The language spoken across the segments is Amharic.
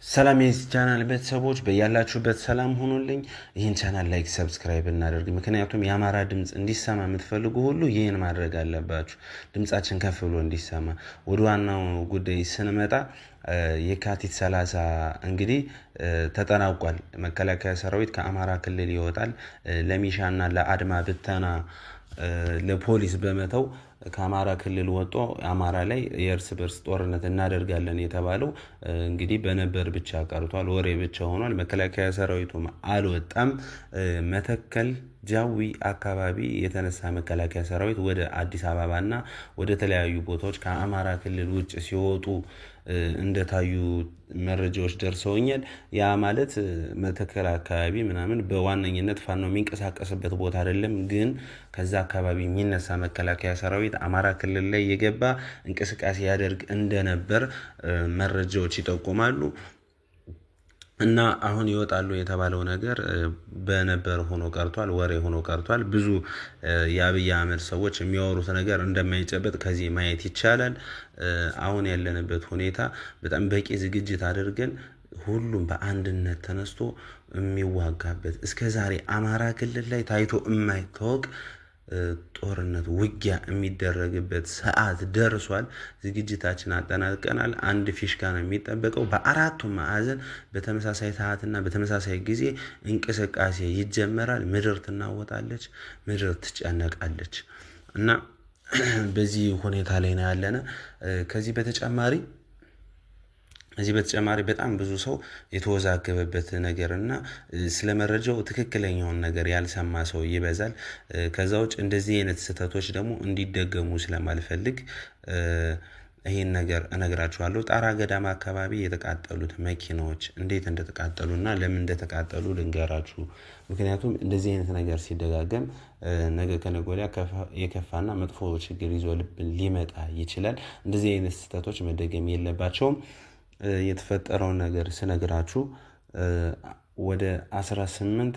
ሰላም የዚህ ቻናል ቤተሰቦች በያላችሁበት ሰላም ሆኑልኝ። ይህን ቻናል like፣ subscribe እናደርግ። ምክንያቱም የአማራ ድምፅ እንዲሰማ የምትፈልጉ ሁሉ ይህን ማድረግ አለባችሁ፣ ድምፃችን ከፍ ብሎ እንዲሰማ። ወደ ዋናው ጉዳይ ስንመጣ የካቲት 30 እንግዲህ ተጠናቋል። መከላከያ ሰራዊት ከአማራ ክልል ይወጣል። ለሚሻና ለአድማ ብተና ለፖሊስ በመተው ከአማራ ክልል ወጦ አማራ ላይ የእርስ በርስ ጦርነት እናደርጋለን የተባለው እንግዲህ በነበር ብቻ ቀርቷል፣ ወሬ ብቻ ሆኗል። መከላከያ ሰራዊቱም አልወጣም። መተከል ጃዊ አካባቢ የተነሳ መከላከያ ሰራዊት ወደ አዲስ አበባና ወደ ተለያዩ ቦታዎች ከአማራ ክልል ውጭ ሲወጡ እንደታዩ መረጃዎች ደርሰውኛል። ያ ማለት መተከል አካባቢ ምናምን በዋነኝነት ፋኖ የሚንቀሳቀስበት ቦታ አይደለም፣ ግን ከዛ አካባቢ የሚነሳ መከላከያ ሰራዊት አማራ ክልል ላይ የገባ እንቅስቃሴ ያደርግ እንደነበር መረጃዎች ይጠቁማሉ። እና አሁን ይወጣሉ የተባለው ነገር በነበር ሆኖ ቀርቷል፣ ወሬ ሆኖ ቀርቷል። ብዙ የአብይ አህመድ ሰዎች የሚያወሩት ነገር እንደማይጨበጥ ከዚህ ማየት ይቻላል። አሁን ያለንበት ሁኔታ በጣም በቂ ዝግጅት አድርገን ሁሉም በአንድነት ተነስቶ የሚዋጋበት እስከ ዛሬ አማራ ክልል ላይ ታይቶ የማይታወቅ ጦርነት ውጊያ የሚደረግበት ሰዓት ደርሷል። ዝግጅታችን አጠናቀናል። አንድ ፊሽካ ነው የሚጠበቀው። በአራቱም ማዕዘን በተመሳሳይ ሰዓትና በተመሳሳይ ጊዜ እንቅስቃሴ ይጀመራል። ምድር ትናወጣለች፣ ምድር ትጨነቃለች እና በዚህ ሁኔታ ላይ ነው ያለነ። ከዚህ በተጨማሪ በጣም ብዙ ሰው የተወዛገበበት ነገር እና ስለ መረጃው ትክክለኛውን ነገር ያልሰማ ሰው ይበዛል። ከዛ ውጭ እንደዚህ አይነት ስህተቶች ደግሞ እንዲደገሙ ስለማልፈልግ ይህን ነገር እነግራችኋለሁ። ጣራ ገዳማ አካባቢ የተቃጠሉት መኪናዎች እንዴት እንደተቃጠሉ እና ለምን እንደተቃጠሉ ልንገራችሁ። ምክንያቱም እንደዚህ አይነት ነገር ሲደጋገም ነገ ከነገ ወዲያ የከፋና መጥፎ ችግር ይዞ ልብን ሊመጣ ይችላል። እንደዚህ አይነት ስህተቶች መደገም የለባቸውም። የተፈጠረውን ነገር ስነግራችሁ ወደ 18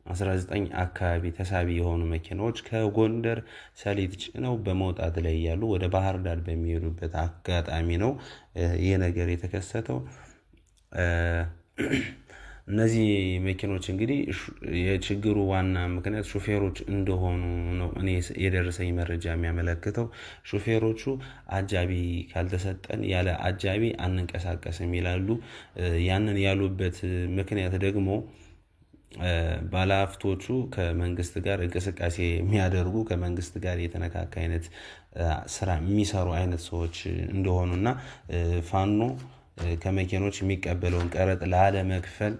19 አካባቢ ተሳቢ የሆኑ መኪናዎች ከጎንደር ሰሊጥ ጭነው በመውጣት ላይ እያሉ ወደ ባህር ዳር በሚሄዱበት አጋጣሚ ነው ይህ ነገር የተከሰተው። እነዚህ መኪኖች እንግዲህ የችግሩ ዋና ምክንያት ሹፌሮች እንደሆኑ ነው እኔ የደረሰኝ መረጃ የሚያመለክተው። ሹፌሮቹ አጃቢ ካልተሰጠን ያለ አጃቢ አንንቀሳቀስም ይላሉ። ያንን ያሉበት ምክንያት ደግሞ ባለሀብቶቹ ከመንግስት ጋር እንቅስቃሴ የሚያደርጉ፣ ከመንግስት ጋር የተነካካ አይነት ስራ የሚሰሩ አይነት ሰዎች እንደሆኑ እና ፋኖ ከመኪኖች የሚቀበለውን ቀረጥ ላለመክፈል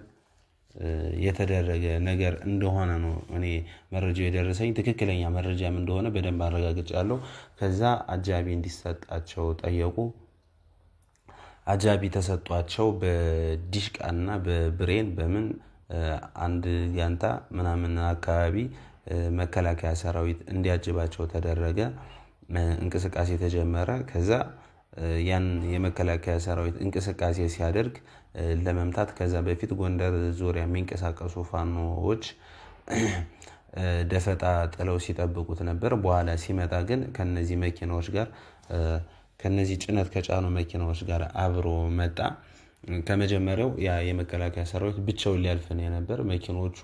የተደረገ ነገር እንደሆነ ነው እኔ መረጃው የደረሰኝ። ትክክለኛ መረጃም እንደሆነ በደንብ አረጋግጫለሁ። ከዛ አጃቢ እንዲሰጣቸው ጠየቁ። አጃቢ ተሰጧቸው። በዲሽቃና በብሬን በምን አንድ ጋንታ ምናምን አካባቢ መከላከያ ሰራዊት እንዲያጅባቸው ተደረገ። እንቅስቃሴ ተጀመረ። ከዛ ያን የመከላከያ ሰራዊት እንቅስቃሴ ሲያደርግ ለመምታት ከዛ በፊት ጎንደር ዙሪያ የሚንቀሳቀሱ ፋኖዎች ደፈጣ ጥለው ሲጠብቁት ነበር። በኋላ ሲመጣ ግን ከነዚህ መኪናዎች ጋር፣ ከነዚህ ጭነት ከጫኑ መኪናዎች ጋር አብሮ መጣ። ከመጀመሪያው ያ የመከላከያ ሰራዊት ብቻውን ሊያልፍ ነው የነበር። መኪኖቹ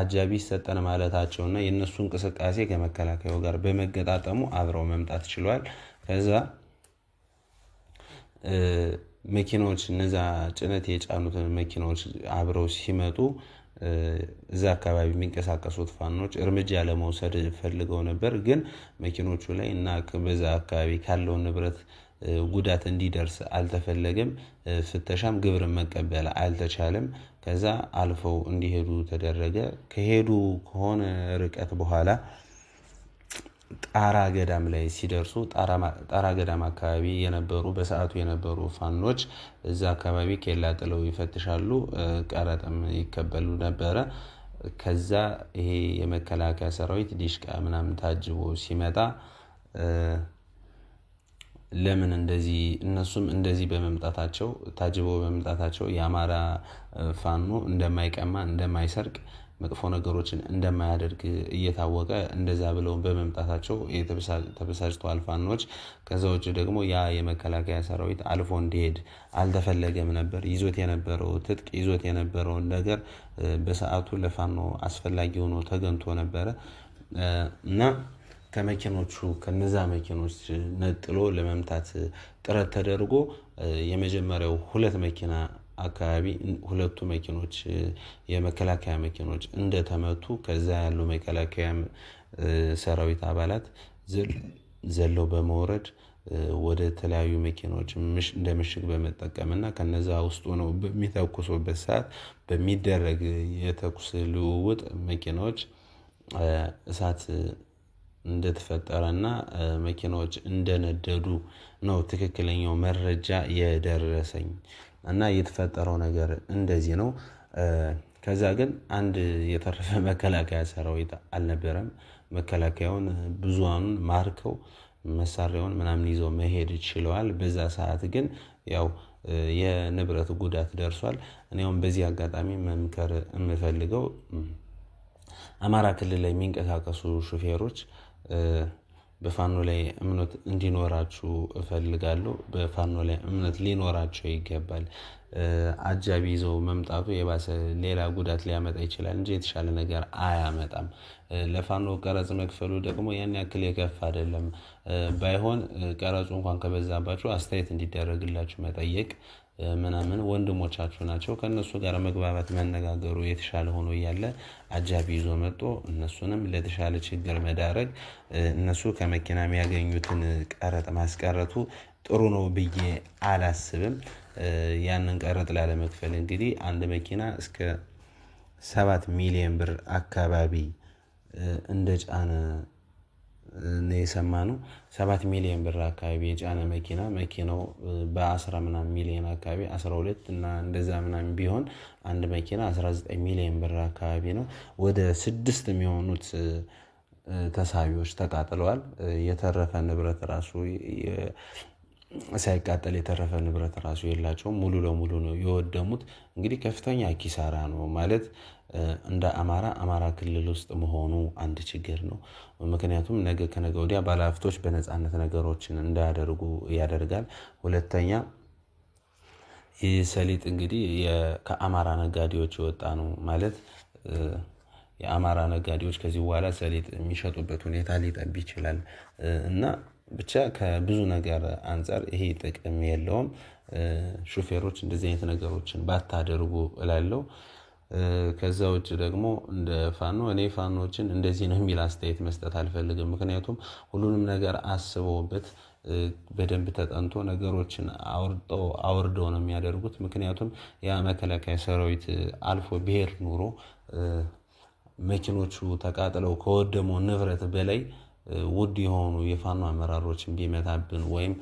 አጃቢ ሰጠን ማለታቸውና የእነሱ እንቅስቃሴ ከመከላከያው ጋር በመገጣጠሙ አብረው መምጣት ችሏል። ከዛ መኪናዎች እነዛ ጭነት የጫኑትን መኪናዎች አብረው ሲመጡ እዛ አካባቢ የሚንቀሳቀሱት ፋኖች እርምጃ ለመውሰድ ፈልገው ነበር። ግን መኪኖቹ ላይ እና በዛ አካባቢ ካለው ንብረት ጉዳት እንዲደርስ አልተፈለገም። ፍተሻም ግብርን መቀበል አልተቻለም። ከዛ አልፈው እንዲሄዱ ተደረገ። ከሄዱ ከሆነ ርቀት በኋላ ጣራ ገዳም ላይ ሲደርሱ ጣራ ገዳም አካባቢ የነበሩ፣ በሰዓቱ የነበሩ ፋኖች እዛ አካባቢ ኬላ ጥለው ይፈትሻሉ፣ ቀረጥም ይቀበሉ ነበረ። ከዛ ይሄ የመከላከያ ሰራዊት ዲሽቃ ምናምን ታጅቦ ሲመጣ ለምን እንደዚህ እነሱም እንደዚህ በመምጣታቸው፣ ታጅቦ በመምጣታቸው የአማራ ፋኖ እንደማይቀማ፣ እንደማይሰርቅ መጥፎ ነገሮችን እንደማያደርግ እየታወቀ እንደዛ ብለው በመምጣታቸው ተበሳጭተዋል ፋኖች። ከዛ ውጭ ደግሞ ያ የመከላከያ ሰራዊት አልፎ እንዲሄድ አልተፈለገም ነበር። ይዞት የነበረው ትጥቅ ይዞት የነበረውን ነገር በሰዓቱ ለፋኖ አስፈላጊ ሆኖ ተገኝቶ ነበረ እና ከመኪኖቹ ከነዛ መኪኖች ነጥሎ ለመምታት ጥረት ተደርጎ የመጀመሪያው ሁለት መኪና አካባቢ ሁለቱ መኪኖች የመከላከያ መኪኖች እንደተመቱ ከዛ ያሉ መከላከያ ሰራዊት አባላት ዘለው በመውረድ ወደ ተለያዩ መኪኖች እንደ ምሽግ በመጠቀም እና ከነዛ ውስጥ ሆነው በሚተኩሱበት ሰዓት በሚደረግ የተኩስ ልውውጥ መኪናዎች እሳት እንደተፈጠረና መኪናዎች እንደነደዱ ነው ትክክለኛው መረጃ የደረሰኝ። እና የተፈጠረው ነገር እንደዚህ ነው። ከዛ ግን አንድ የተረፈ መከላከያ ሰራዊት አልነበረም። መከላከያውን ብዙሃኑን ማርከው መሳሪያውን ምናምን ይዘው መሄድ ችለዋል። በዛ ሰዓት ግን ያው የንብረት ጉዳት ደርሷል። እኔ አሁን በዚህ አጋጣሚ መምከር የምፈልገው አማራ ክልል ላይ የሚንቀሳቀሱ ሹፌሮች በፋኖ ላይ እምነት እንዲኖራችሁ እፈልጋለሁ። በፋኖ ላይ እምነት ሊኖራቸው ይገባል። አጃቢ ይዘው መምጣቱ የባሰ ሌላ ጉዳት ሊያመጣ ይችላል እንጂ የተሻለ ነገር አያመጣም። ለፋኖ ቀረጽ መክፈሉ ደግሞ ያን ያክል የከፋ አይደለም። ባይሆን ቀረጹ እንኳን ከበዛባችሁ አስተያየት እንዲደረግላችሁ መጠየቅ ምናምን ወንድሞቻችሁ ናቸው። ከእነሱ ጋር መግባባት መነጋገሩ የተሻለ ሆኖ እያለ አጃቢ ይዞ መጥቶ እነሱንም ለተሻለ ችግር መዳረግ እነሱ ከመኪና የሚያገኙትን ቀረጥ ማስቀረቱ ጥሩ ነው ብዬ አላስብም። ያንን ቀረጥ ላለመክፈል እንግዲህ አንድ መኪና እስከ 7 ሚሊዮን ብር አካባቢ እንደጫነ ነው የሰማነው። 7 ሚሊዮን ብር አካባቢ የጫነ መኪና መኪናው በአስራ ምናምን ሚሊዮን አካባቢ 12 እና እንደዛ ምናምን ቢሆን አንድ መኪና 19 ሚሊዮን ብር አካባቢ ነው። ወደ ስድስት የሚሆኑት ተሳቢዎች ተቃጥለዋል። የተረፈ ንብረት ራሱ ሳይቃጠል የተረፈ ንብረት ራሱ የላቸውም። ሙሉ ለሙሉ ነው የወደሙት። እንግዲህ ከፍተኛ ኪሳራ ነው ማለት እንደ አማራ አማራ ክልል ውስጥ መሆኑ አንድ ችግር ነው። ምክንያቱም ነገ ከነገ ወዲያ ባለሀብቶች በነፃነት ነገሮችን እንዳያደርጉ ያደርጋል። ሁለተኛ ይህ ሰሊጥ እንግዲህ ከአማራ ነጋዴዎች የወጣ ነው ማለት የአማራ ነጋዴዎች ከዚህ በኋላ ሰሊጥ የሚሸጡበት ሁኔታ ሊጠብ ይችላል። እና ብቻ ከብዙ ነገር አንፃር ይሄ ጥቅም የለውም። ሹፌሮች እንደዚህ አይነት ነገሮችን ባታደርጉ እላለሁ። ከዛ ውጭ ደግሞ እንደ ፋኖ እኔ ፋኖችን እንደዚህ ነው የሚል አስተያየት መስጠት አልፈልግም። ምክንያቱም ሁሉንም ነገር አስበውበት በደንብ ተጠንቶ ነገሮችን አውርጠው አውርደው ነው የሚያደርጉት። ምክንያቱም ያ መከላከያ ሰራዊት አልፎ ቢሄድ ኑሮ መኪኖቹ ተቃጥለው ከወደመው ንብረት በላይ ውድ የሆኑ የፋኖ አመራሮችን ቢመታብን ወይም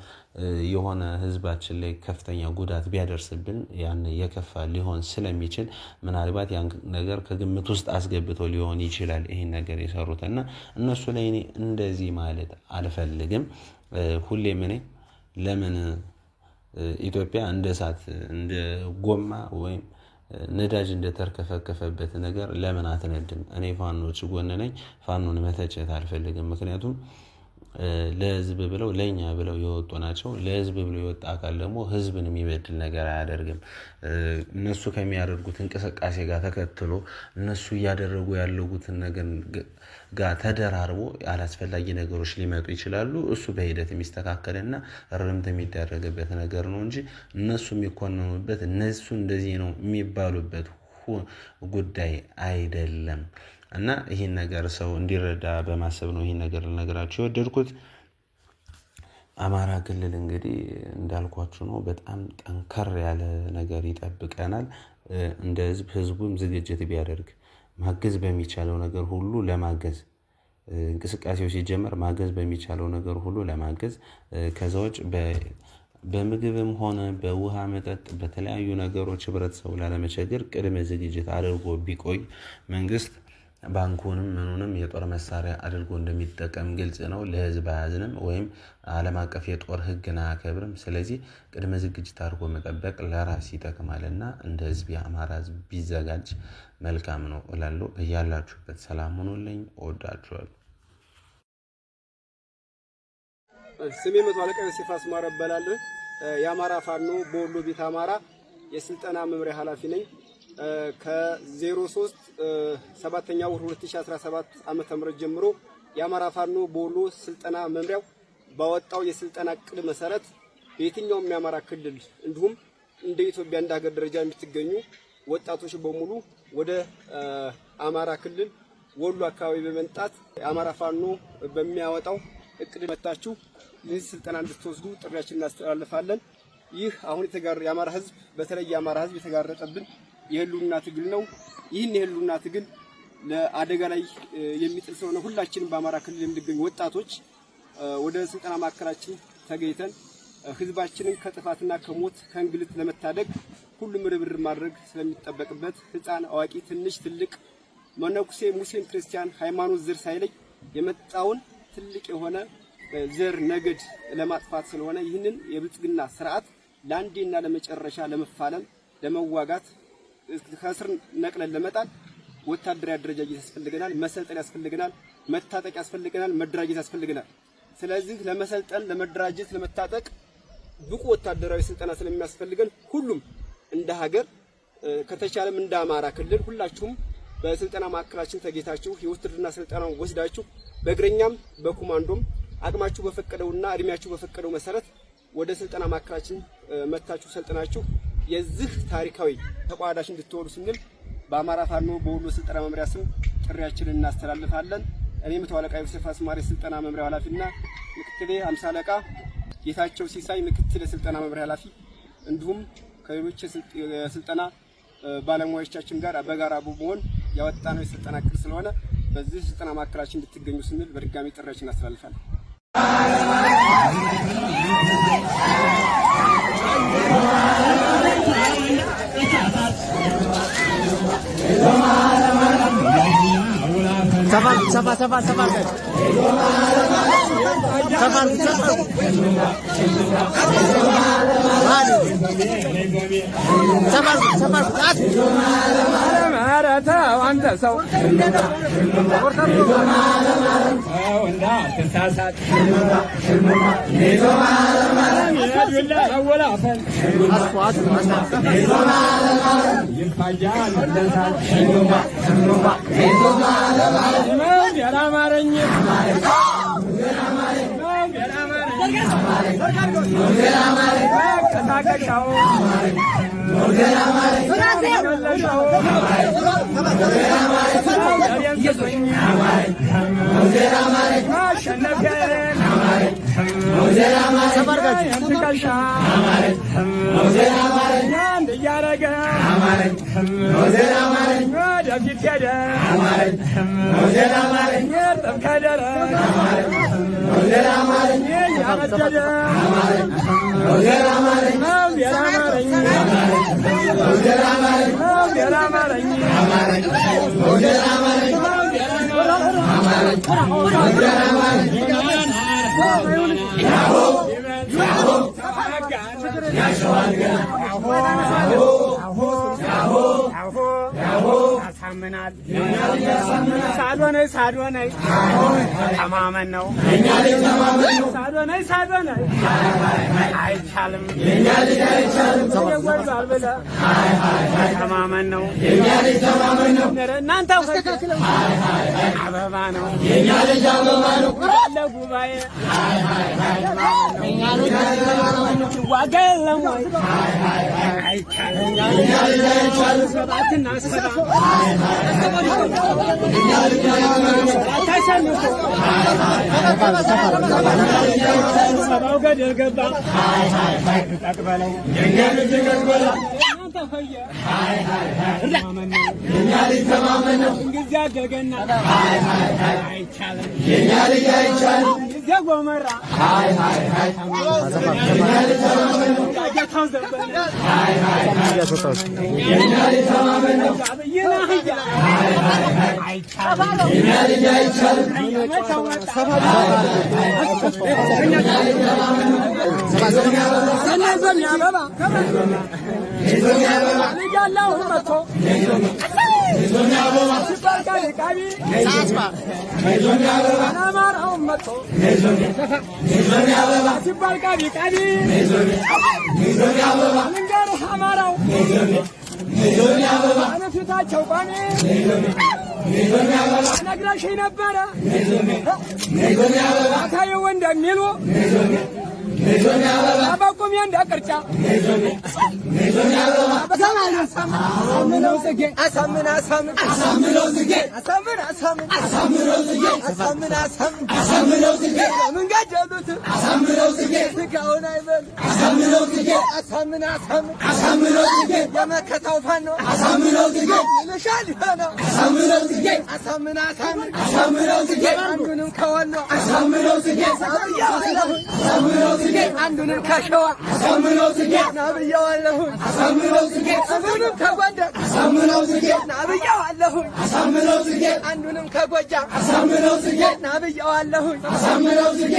የሆነ ህዝባችን ላይ ከፍተኛ ጉዳት ቢያደርስብን ያን የከፋ ሊሆን ስለሚችል ምናልባት ያን ነገር ከግምት ውስጥ አስገብተው ሊሆን ይችላል ይሄን ነገር የሰሩት እና እነሱ ላይ እኔ እንደዚህ ማለት አልፈልግም። ሁሌም እኔ ለምን ኢትዮጵያ እንደ እሳት እንደ ጎማ ወይም ነዳጅ እንደተርከፈከፈበት ነገር ለምን አትነድም? እኔ ፋኖች ጎን ነኝ። ፋኖን መተቸት አልፈልግም። ምክንያቱም ለህዝብ ብለው ለእኛ ብለው የወጡ ናቸው። ለህዝብ ብለው የወጣ አካል ደግሞ ህዝብን የሚበድል ነገር አያደርግም። እነሱ ከሚያደርጉት እንቅስቃሴ ጋር ተከትሎ እነሱ እያደረጉ ያለጉትን ነገር ጋር ተደራርቦ አላስፈላጊ ነገሮች ሊመጡ ይችላሉ። እሱ በሂደት የሚስተካከልና እርምት የሚደረግበት ነገር ነው እንጂ እነሱ የሚኮነኑበት እነሱ እንደዚህ ነው የሚባሉበት ጉዳይ አይደለም። እና ይህን ነገር ሰው እንዲረዳ በማሰብ ነው ይህን ነገር ልነግራችሁ የወደድኩት። አማራ ክልል እንግዲህ እንዳልኳችሁ ነው። በጣም ጠንከር ያለ ነገር ይጠብቀናል። እንደ ህዝብ ህዝቡም ዝግጅት ቢያደርግ ማገዝ በሚቻለው ነገር ሁሉ ለማገዝ እንቅስቃሴው ሲጀመር ማገዝ በሚቻለው ነገር ሁሉ ለማገዝ ከዛ ውጭ በምግብም ሆነ በውሃ መጠጥ በተለያዩ ነገሮች ህብረተሰቡ ላለመቸገር ቅድመ ዝግጅት አድርጎ ቢቆይ መንግስት ባንኩንም ምኑንም የጦር መሳሪያ አድርጎ እንደሚጠቀም ግልጽ ነው። ለህዝብ አያዝንም ወይም ዓለም አቀፍ የጦር ህግን አያከብርም። ስለዚህ ቅድመ ዝግጅት አድርጎ መጠበቅ ለራስ ይጠቅማልና እንደ ህዝብ የአማራ ህዝብ ቢዘጋጅ መልካም ነው እላለሁ። በያላችሁበት ሰላም ሁኑልኝ። እወዳችኋለሁ። ስሜ መቶ አለቃ ዮሴፍ አስማረ እባላለሁ። የአማራ ፋኖ በወሎ ቤተ አማራ የስልጠና መምሪያ ኃላፊ ነኝ። ከ03 7ኛ ወር 2017 ዓመተ ምህረት ጀምሮ የአማራ ፋኖ በወሎ ስልጠና መምሪያው ባወጣው የስልጠና እቅድ መሰረት በየትኛውም የአማራ ክልል እንዲሁም እንደ ኢትዮጵያ እንደ ሀገር ደረጃ የምትገኙ ወጣቶች በሙሉ ወደ አማራ ክልል ወሎ አካባቢ በመምጣት የአማራ ፋኖ በሚያወጣው እቅድ መታችሁ ይህ ስልጠና እንድትወስዱ ጥሪያችንን እናስተላልፋለን። ይህ አሁን የአማራ ህዝብ በተለይ የአማራ ህዝብ የተጋረጠብን የህልውና ትግል ነው። ይህን የህልውና ትግል ለአደጋ ላይ የሚጥል ስለሆነ ሁላችንም በአማራ ክልል የምንገኙ ወጣቶች ወደ ስልጠና ማዕከላችን ተገኝተን ህዝባችንን ከጥፋትና ከሞት ከእንግልት ለመታደግ ሁሉም ርብርብ ማድረግ ስለሚጠበቅበት ህፃን፣ አዋቂ፣ ትንሽ፣ ትልቅ፣ መነኩሴ፣ ሙስሊም፣ ክርስቲያን፣ ሃይማኖት፣ ዘር ሳይለይ የመጣውን ትልቅ የሆነ ዘር ነገድ ለማጥፋት ስለሆነ ይህንን የብልጽግና ስርዓት ለአንዴና ለመጨረሻ ለመፋለም ለመዋጋት ከስር ነቅለን ለመጣል ወታደራዊ አደረጃጀት ያስፈልገናል። መሰልጠን ያስፈልገናል። መታጠቅ ያስፈልገናል። መደራጀት ያስፈልገናል። ስለዚህ ለመሰልጠን፣ ለመደራጀት፣ ለመታጠቅ ብቁ ወታደራዊ ስልጠና ስለሚያስፈልገን ሁሉም እንደ ሀገር ከተቻለም እንደ አማራ ክልል ሁላችሁም በስልጠና ማዕከላችን ተገኝታችሁ የውትድርና ስልጠናውን ወስዳችሁ በእግረኛም በኮማንዶም አቅማችሁ በፈቀደውና እድሜያችሁ በፈቀደው መሰረት ወደ ስልጠና ማዕከላችን መታችሁ ሰልጥናችሁ የዚህ ታሪካዊ ተቋዳሽ እንድትሆኑ ስንል በአማራ ፋኖ በወሎ ስልጠና መምሪያ ስም ጥሪያችንን እናስተላልፋለን። እኔ መቶ አለቃ ዮሴፍ አስማሪ ስልጠና መምሪያ ኃላፊና ምክትሌ አምሳ አለቃ ጌታቸው ሲሳይ ምክትል የስልጠና መምሪያ ኃላፊ እንዲሁም ከሌሎች የስልጠና ባለሙያዎቻችን ጋር በጋራ በመሆን ያወጣነው የስልጠና እቅድ ስለሆነ በዚህ ስልጠና ማዕከላችን እንድትገኙ ስንል በድጋሚ ጥሪያችን እናስተላልፋለን። ሰፋ ሰፋ ሰፋ ሰፋ ሰፋ አንተ ሰው እንዳትሳሳት ይፋጃል ያላማረኝ ወደፊት ሄደ ያሳምናል። ሳዶነይ ሳዶነይ ተማመን ነው። ሳዶነይ ሳዶነይ አይቻልም ይጎድሏል ብለህ ተማመን ነው። እናንተ አበባ ነው ለጉባኤ ዋጋ የለም ወይ አይቻልም። ሰባትና ሰባ ተሸንፎ ሰባው ገደል ገባ። ጠቅበለው ተፈየ ተማመን ነው የኛ ልጅ ተማመን ነው። ጊዜ አደገና አይቻልም የኛ ልጅ አይቻልም። ጊዜ ጎመራ ጌታው ዘበነ አብይን አህያ አይቻልም መቼው መጣ ሰናይ አበባ ልጅ አላሁ መጥቶ ሲባል ቃቢ አማራውን መጥቶ ሲባል ቃቢ ቃቢ ልንገርህ አማራው ፊታቸው ቋሚ ነግረሽኝ ነበረ አታየው እንደሚሉ በቁሜ እንደ ቅርጫ አሳምነው ጽጌ አሳምን አሳምን አሳምነው ጽጌ አሳምን አሳምን አሳምነው ጽጌ አሳምን አሳምን አሳምነው ጽጌ ለምን ገደሉት? አሳምነው ጽጌ ስጋውን አይበሉ አሳምነው ጽጌ አሳምን አሳምን አሳምነው ጽጌ የመከታው ፋኖ አሳምነው ጽጌ ይልሻል ይሆነው አሳምነው ጽጌ አሳምን አሳምን አሳምነው ጽጌ አንዱንም ከወሎ አሳምነው ጽጌ አሳምነው ጽጌ አንዱንም ከሸዋ አሳምነው ጽጌ ናብየዋለሁኝ አሳምነው ጽጌ አንዱንም ከጎንደር አሳምነው ጽጌ ናብየዋለሁኝ አሳምነው ጽጌ አንዱንም ከጎጃም አሳምነው ጽጌ ናብየዋለሁኝ አሳምነው ጽጌ።